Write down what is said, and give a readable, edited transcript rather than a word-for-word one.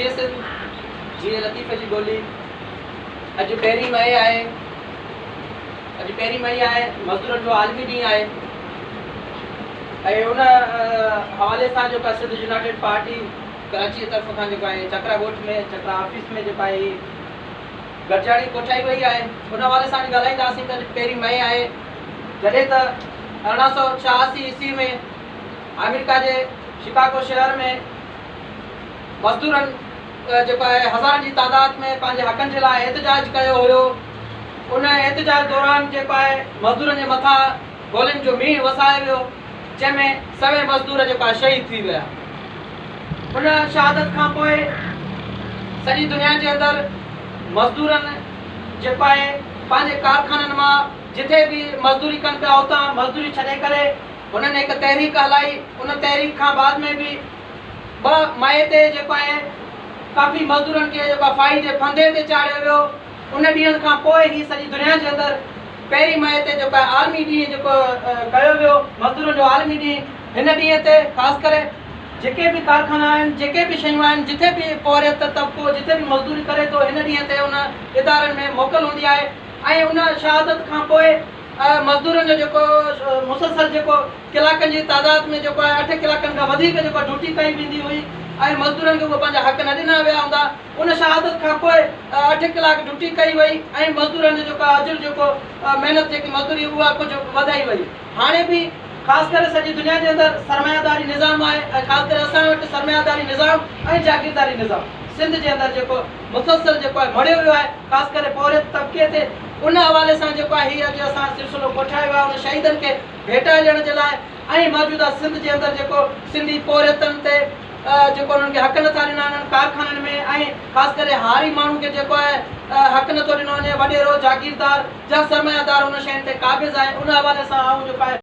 جيئي سنڌ جيئي لطيف جي ٻولي. اڄ پهرين مئي آهي، اڄ پهرين مئي آهي، مزدورن جو عالمي ڏينهن آهي ۽ ان حوالي سان جيڪو آهي سنڌ يونائيٽيڊ پارٽي ڪراچي جي طرف کان جيڪو آهي چڪرا ڳوٺ ۾ چڪرا آفيس ۾ جيڪو آهي گڏجاڻي ڪوٺائي وئي آهي. ان حوالي سان اڄ ڳالهائينداسين ته اڄ پهرين مئي آهي، جڏهن ته 1886 عيسوي ۾ آمريڪا جي شڪاگو شهر ۾ مزدورن جيڪو آهي هزارن جي تعداد ۾ پنهنجي حقن جي لاء احتجاج ڪيو هيو. ان احتجاج دوران جيڪو آهي مزدورن جي مٿان گولين جو مينهن وسايو ويو، جنهن ۾ سوين مزدور جيڪو آهي شهيد ٿي ويا. ان شهادت کان پوء سڄي دنيا جي اندر مزدورن جيڪو آهي پنهنجي ڪارخانن مان جٿي به مزدوري ڪن پيا اتان مزدوري ڇڏي ڪري هنن هڪ تحريڪ هلائي. ان تحريڪ کان بعد ۾ به 2 مئي تي جيڪو آهي ڪافي مزدورن کي جيڪو آهي ڦاهي جي ڦندي تي چاڙهيو ويو. ان ڏينهن کان پوء هي سڄي دنيا جي اندر پهرين مئي تي جيڪو آهي عالمي ڏينهن جيڪو ڪيو ويو، مزدورن جو عالمي ڏينهن. هن ڏينهن تي خاص ڪري جيڪي به ڪارخانا آهن، جيڪي به شيون آهن، جٿي به پورهيت طبقو جٿي به مزدوري ڪري ٿو، هن ڏينهن تي ان ادارن ۾ موڪل هوندي آهي ۽ ان شهادت کان پوء مزدورن جو جيڪو مسلسل جيڪو ڪلاڪن جي تعداد ۾ جيڪو آهي 8 ڪلاڪن کان وڌيڪ جيڪو ڊيوٽي ڪئي ويندي هئي ۽ مزدورن کي اهي پنهنجا حق نه ڏنا ويا هوندا. ان شهادت کان پوء 8 ڪلاڪ ڊيوٽي ڪئي وئي ۽ مزدورن جو جيڪو اجر جيڪو محنت جيڪي مزدوري اها ڪجهه وڌائي وئي. هاڻي به خاص ڪري سڄي دنيا جي اندر سرماياداري نظام آهي ۽ خاص ڪري اسان وٽ سرماياداري نظام ۽ جاگيرداري نظام سنڌ جي اندر جيڪو مسلسل جيڪو آهي مڙهيو ويو آهي، خاص ڪري پورهيت طبقي تي. ان حوالي سان جيڪو آهي هي اڄ اسان سلسلو ڪوٺايو آهي ان شهيدن کي ڀيٽا ڏيڻ جي لاء ۽ موجوده سنڌ جي اندر جيڪو سنڌي پورهيتن تي جيڪو انهن کي حق نٿا ڏنا وڃن ڪارخانن ۾ ۽ خاص ڪري هاري ماڻهو کي جيڪو آهي حق نٿو ڏنو وڃي، وڏيرو، جاگيردار جا سرمايادار ان شين تي قابض آهي. ان حوالي سان آئون جيڪو آهي.